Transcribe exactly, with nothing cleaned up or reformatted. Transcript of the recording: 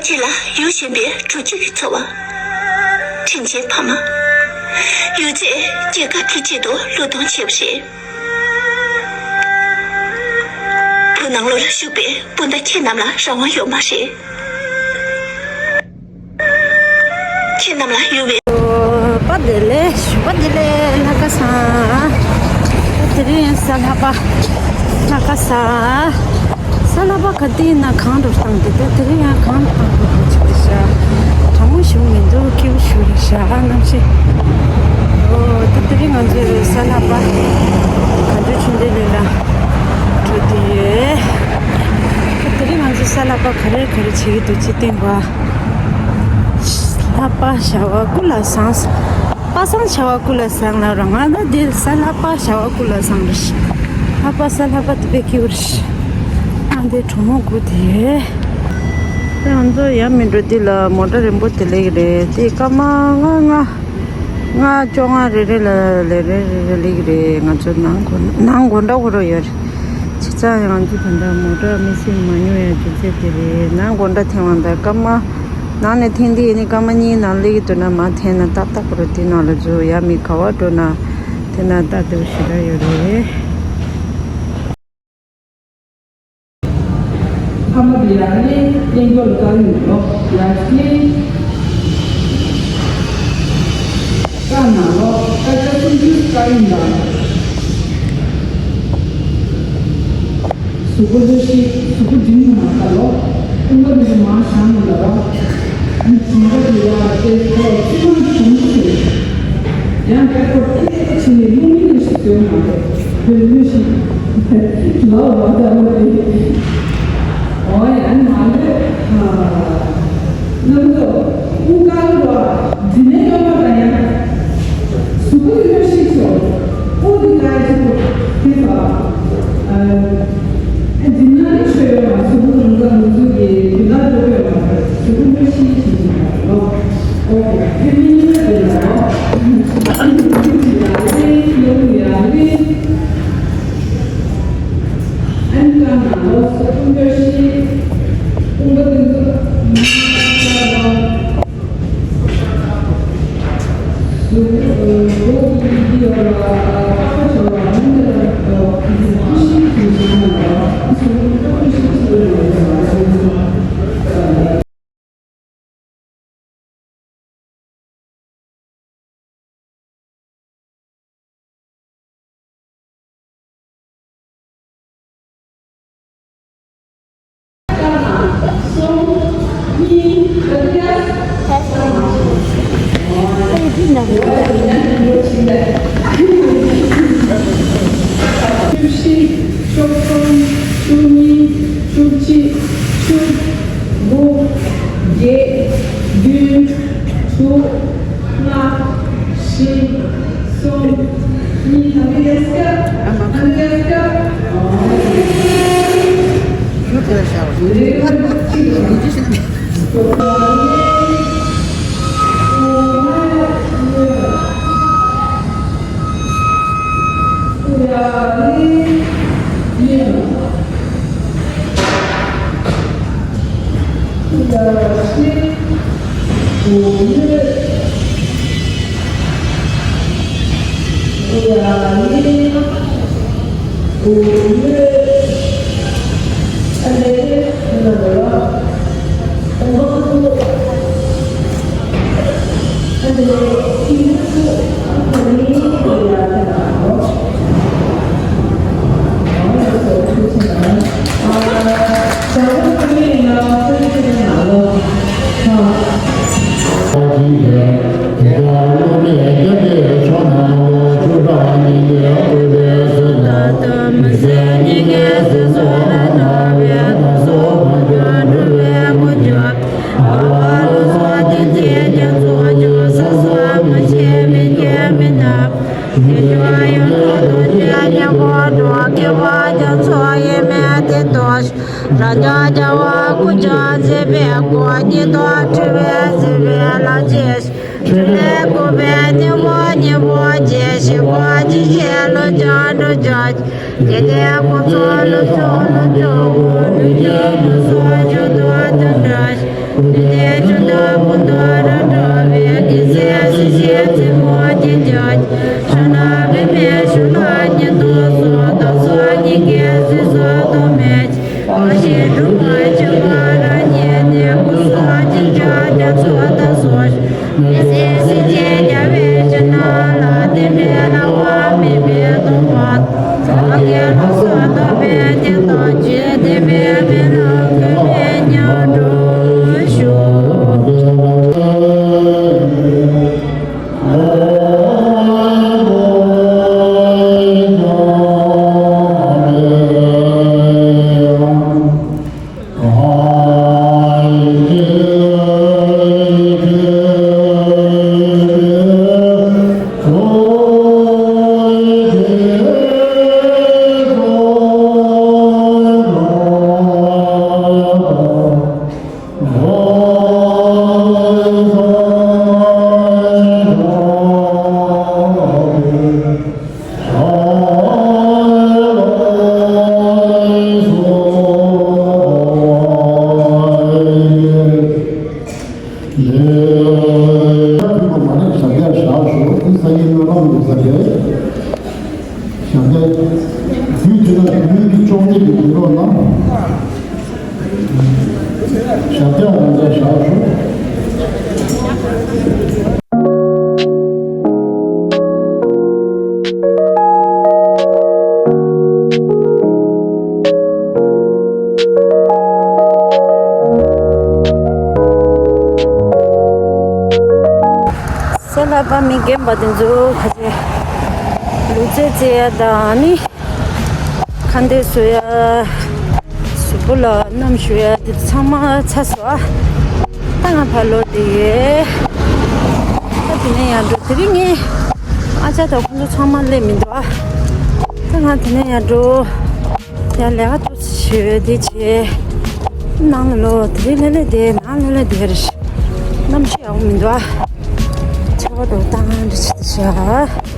ཅིག་ལ་ཡུལ་གཞན་པའི་གྲོགས་གཅིག་གི་འཚོ་བ། དྲིན་ཆེན་ཕ་མ། ཡོད་ཚད་སྐྱེས་སྐར་དུས་གཅིག་ཏུ་བློས་གཏོང་བྱས་པ་རེད། བོད་ནང་ལོགས་ལ་བཞུགས་པའི་སྤུན་ཟླ་ཁྱེད་རྣམས་ལ་རང་དབང་ཡོད་མ་རེད། ཁྱེད་རྣམས་ལ་ཡོད་པའི། པ་དེ་ལས་ཞུ་པ་དེ་ལས་ལྷ་ཁ་སང་། དེ་རིང་ཡང་གཟའ་ལྷག་པ། ལྷ་ཁ་སང་། གཟའ་ལྷག་པ་ག་དུས་ན་གང་རུ་བཏང་དེ་དེ་དེ་རིང་ཡང་གང་རུ་བཏང་དགོས་ཀྱི་ཆགས་ཤག་གྲང་མོ་ཞུ་མི་འདུག་སྐྱིད་པོ་ཞུ་རེད་ཤག་གནམ་གཤིས། ཨོ་དེ་དེ་རིང་ང་ཚོའི་གཟའ་ལྷག་པ། ག་འདྲ་ཆུ་འདི་ལས་ལ། འགྲོ་དེ་ཡོད། དེ་རིང་ང་ཚོ་གཟའ་ལྷག་པ་ག་རེ་ག་རེ་བྱེད་ཀྱི་འདུག་ཅེས་སྟོན་པ། ལྷག་པ་ཞག་པ་ཀུན་ལ་བཟང་། པ་སངས་ཞག་པ་ཀུན་ལ་བཟང་ལ་རང་ང་ལ་དེ་གཟའ་ལྷག་པ་ཞག་པ་ཀུན་ལ་བཟང་རེད། ལྷག་པ་གཟའ་ལྷག་པ་དེ་པེ་ཀི་བར། ཨ་འདི་གྲོ་མོ་དགུ་དེ། དེ་ང་ཚོ་ཡར་མི་འགྲོ་དེ་ལ་མོ་ཊ་རིང་པོ་དེ་ལེགས་རེད་དེ་སྐར་མ་ལྔ་ལྔ། ལྔ་བཅོ་ལྔ་རེ་རེ་ལ་ལེ་རེ་རེ་རེ་ལེགས་རེད། ང་ཚོ་ནང་སྒོ་ནང་སྒོ་འདྲ་ཧོ་རོ་ཡོད་རེད། བྱས་ཙང་ང་ཚོ་ད་ལྟ་མོ་ཊ་མི་སེམས་མ་ཉོ་ཡ་རྒྱུ་མཚན་དེ་རེད། ནང་སྒོ་འདྲ་ཐེངས་མང་ད་སྐར་མ། ནང་ནས་འཐེན་དུས་ཡིན་ནི་སྐར་མ་གཉིས་ནང་སླེབས་ཀྱི་འདུག་ན་མ་འཐེན་ན་ཏག་ཏག་པོ་རུ་དེ་ནང་ལ་འཛུལ་ཡ་མི་ག་བ་འགྲོ་ན་དེ་ན་ཏག་ཏག་ཞེ་དྲག་ཡོད་རེད། ཕ་མ་དེ་ཡང་ནི་གླེང་སྐོར་བཀའ་ཡིན་ལོ་ཡ་ཁྱེད་བཀའ་ན་ལོ་བཀའ་རྒྱ་སུམ་ཅུ་བཀའ་ཡིན་ལ། གཟུགས་པོ་ལྷོད་ཤིག་གཟུགས་པོ་འགྲིམ་མ་ཁ་ལོ། ཀུན་པ་འདི་མ་བཞག་མ་ལ་བ། ཨ་ནི་བྱིན་པ་འདི་ཡ་ཏེ་ཁོ་ལོ་ཅི་མ་བྱུང་ཟེར། ཡང་ཀ་ཁོ་ཏེ་ཏེ་ཕྱིན་ནས་ལུང་མི་ནས་ཤིག་ཟོས་མ་རེད། ཁོས་ལྷོད་ཤིག་ལོ་བ་ད་བ་རེད། ཨོ་ཡ་ཨ་ནི་མ་ལོས་ཧ། ནམ་ཚོ་ཀུན་དགའ་བ་འདི་ནས་ཡོང་བ་དང་ཡང་། གཟུགས་པོ་ལྷོད་ཤིག་སོ། ཨོ་འདི་ལྟར་གྱི་ཁོ་ཁྱེད་ཚོ། ཨ་འཛིན་ན་ནི་ཆོས་ཡོད་ལ་གཟུགས་པོ་རང་ཚ་ལུག་འཛུགས་ཀྱི་དུས་ལ་འགྲོ་དགོས་པ་གཟུགས་པོ་ལྷོད་ཤིག་བྱེད་ཀྱི་ཡོད་ལ་ལོ། ཨོ་ཁྱེད་མི་ཉིད་ལ་དེ་ལ་ལོ། ཨ་འཛིན་ཅི་ཡ་རེད་ལོ་ཡ་རེད། ཨན་ཀ་ན་ལོ་སོ་ཀུན་ཏོ་ཤི། ཀུན་ཏོ་ཏུན་ཏུ་མ་ཀ་ལོ། སུ་ཀུན་ཏོ་ཏུན་ཏུ་ཡོ་ལ་ཀ་ཆོ་ལ་མི་ནི་ལ་ཏོ་ཀུན་ཏུ་ཤི་ཀུན་ཏུ་ན་ལོ། སུ་ཀུན་ཏོ་ཏུན་ཤི་ཀུན་ཏུ་ཡོ་ལ་ཀུན་ཏུ། བཅུ་བཞི། བཅུ་གསུམ། བཅུ་གཉིས། བཅུ་གཅིག་བཅུ་དགུ། བརྒྱད། བདུན། དྲུག་ལྔ། བཞི། གསུམ། གཉིས། ཐམ་པའི་སྐབས། ཐམ་པའི་སྐབས། ཞབས་བརྟན་ང་ཚོ་བཞག་ཞུ། གསོལ་ལྷ་པ་མི་རྒན་པ་དེ་ཚོ་ཁ་ཤས་ལུས་རྩལ་རྩེ་ཡ་དང་ནི། ཁ་འདོན་བཟོ་ཡ། གཟུགས་པོ་ལ་གནམ་གཞུ་ཡ་དེ་ཚང་མ་ཚར་སོང་ཨ། ད་ང་ཕར་ལོག་བསྡད་ཡོད། ད་དེ་ནས་ཡར་འགྲོ། དེ་རིང་ངས་ཨ་ཅག་དང་ཁོང་ཚོ་ཚང་མ་སླེབས་མི་འདུག་ཨ། ད་ང་དེ་ནས་ཡར་འགྲོ། ཡར་ལས་ཀ་ཏོག་ཙམ་བྱས་དེ་བྱས། ནང་ལ་ལོག་དེ་རིང་ལྷོད་ལྷོད་བསྡད། ནང་ལྷོད་ལྷོད་བསྡད་རེད། གནམ་གཤིས་ཡག་པོ་མི་འདུག་ཨ། ཆར་པ་འདྲ་བཏང་འདྲ་བྱེད་དེ་བྱས་ཨ།